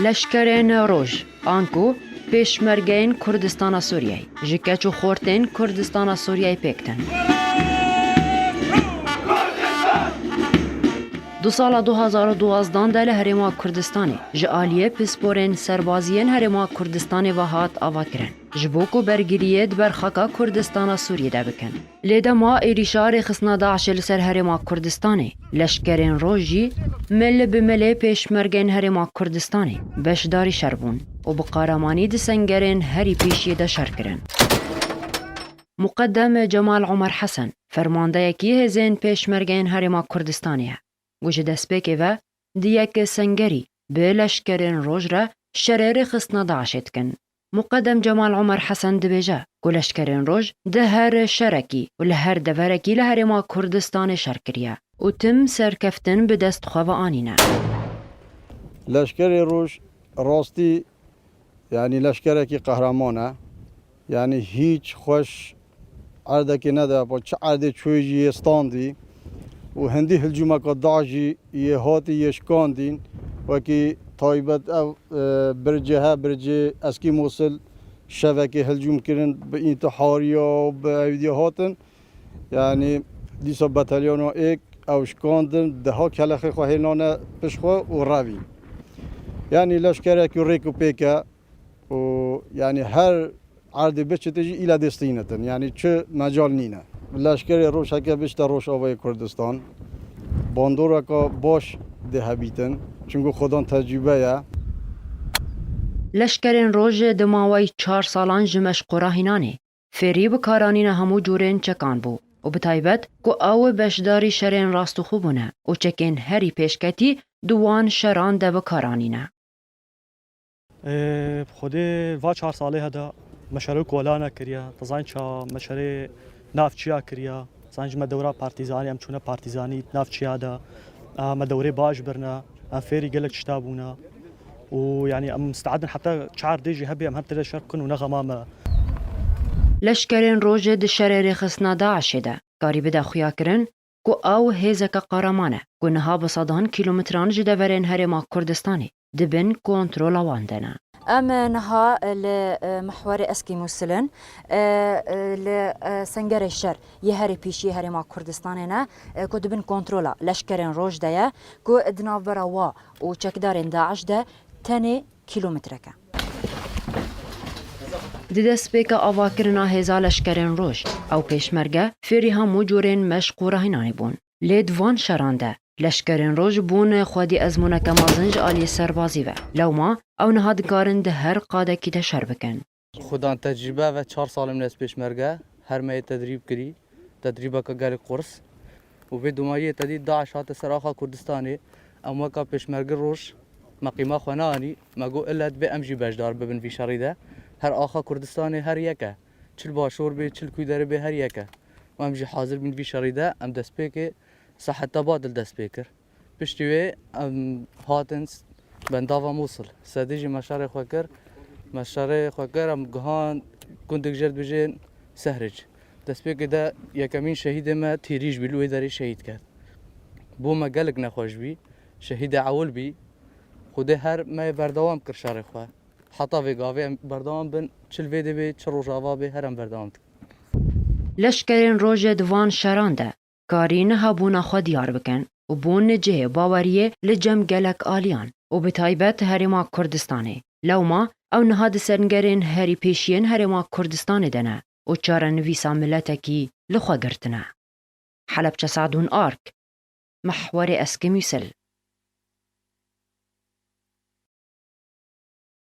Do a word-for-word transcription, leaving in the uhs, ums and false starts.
Leşkerên Roj, anku Pêşmergeyên Kurdistana Sûriyeyê, ji keç û xortên Kurdistana Sûriyeyê pêk tên. Di sala du hazar û duwazdan de li Herêma Kurdistanê ji aliyê pisporên serbaziyên Herêma Kurdistanê ve hat avakirin, ji bo ku bergiriyê di ber xaka Kurdistana Sûriyê de bikin. Lê dema êrîşa rêxistina DAIŞê li ser Herêma Kurdistanê, leşkerên Roj jî mil bi milê Pêşmergeyên Herêma Kurdistanê beşdarî şer bûn û bi qaramanî di sengerên herî pêşiyê de şer kirin. Muqeddem Cemal Omer Hesen, fermandeyekî hêzên Pêşmergeyên Herêma Kurdistanê ye ku ji destpêkê ve di yek sengerî bi leşkerên Roj re şerê rêxistina DAIŞê dikin. Muqeddem Cemal Omer Hesen dibêje ku leşkerên Roj di her şerekî û li her deverekî li Herêma Kurdistanê şer kiriye û tim serkeftin bi dest xwe ve anîne. Leşkerê Roj rastî, yanî leşkerekî qehreman e. Yanî hîç xweş erdekê nede, çi erdê çûyê jî yê standî û hindî hilcûmeka DAIŞ jî yê hatî yê şikandîn. Wekî taybet ev, e, bircê he, bircê Eskî Mosil şevekê hilcûm kirin, bi întihariya û bi ewîdiya hatin. Yanî dîsa batalyona êk ew şikandin, deha kelexê xwe hênane pişt xwe û revîn. Yanî leşkerekî rêk û pêk e û yanî her erdê biçite jî îla dê stînitin. Yanî çi mecal nîne. Leşkerê Roj heke biçite Rojavayê Kurdistan, bandoreka baş dê hebîtin. Çunku xwedan tecrûbe ye. Leşkerên Roj di mawey çar salan ji meşq û rahînanê fêrî bikaranîna hemû cûrên çekan bû û bi taybet ku ew beşdarî şerên rastixû bûne û çekên herî pêşketî di wan şeran de bikaranîne. Ê, Xwedê va çar salê heda me şerê kolana kiriya, te zanî ça me şerê nav çiya kiriya, zanî ji me dewra partîzanî, em çûne partîzanî, nav çiya de, a, me dewrê baş birne, em fêrî gelek tişta bûne û yanî em misteedin heta çar dê jî hebê em her têde şer bikin û ne xema me. Leşkerên Rojê di şerê rêxistina DAIŞê de karî bide xuyakirin ku ew hêzeke qaraman e ku niha bi sedan kîlometran ji deverên Herêma Kurdistanê di bin kontrola wan de ne. Em niha li, e, mihwerê Eskî Mûsil in, e, e, li, e, sengerê şer yê herî pêşiyê Herêma Kurdistanê ne, e, ku di bin kontrola leşkerên Roj de ye, ku di navbera wa û çekdarên DAIŞ de tenê kîlometrek e. Di destpêka avakirina hêza leşkerên Roj, ew pêşmerge fêrî hemû cûrên meşq û rahînanê bûn. Lê di van şeran de leşkerên Roj bûn xwedî ezmûneke mezin ji aliyê serbazî ve. Lewma ew niha dikarin di her qadekî de şer bikin. Xudan tecrîbe ve çar salê min ez pêşmerge, her me yê tedrîb kirî, tedrîbeke gelek qurs. Û vê dumayiyê te dî DAIŞ hate ser axa Kurdistanê, em weka pêşmerge roj me qîma xwe neanî, me got ille divê em jî beşdar bibin vî şerî de. Her axa Kurdistanê her yek e. Çi li başor bê, çi li kûderê bê her yek e. Û em jî hazir bîn vî şerî de, em destpêkê Seheta Badil dest pê kir. Piştî wê em hatin bendava Mûsil. Sedî jî me şerê xwe kir. Me şerê xwe kir, em gihan gundek jê dibêjin Sehric. Destpêkê de yekemîn şehîdê me tîrîj bî, li wê derê şehîd ket. Bo me gelek nexweş bî. Şehîdê ewil bî. Xwedê her me berdewam kir şerê xwe. Heta vê gavê em berdewam bin, çi li vê dê bê, çi rojava bê, her em berdewam dikin. Leşkerên Rojê di van şeran de karî niha bûna xwe diyar bikin û bûn cihê baweriyê li cem gelek aliyan û bi taybet Herêma Kurdistanê. Lewma ew niha di sengerên herî pêşiyên Herêma Kurdistanê de ne û çarenivîsa miletekî li xwe girtine. Helebçe Sadûn Ark, Mehwerê Eskî Mûsil.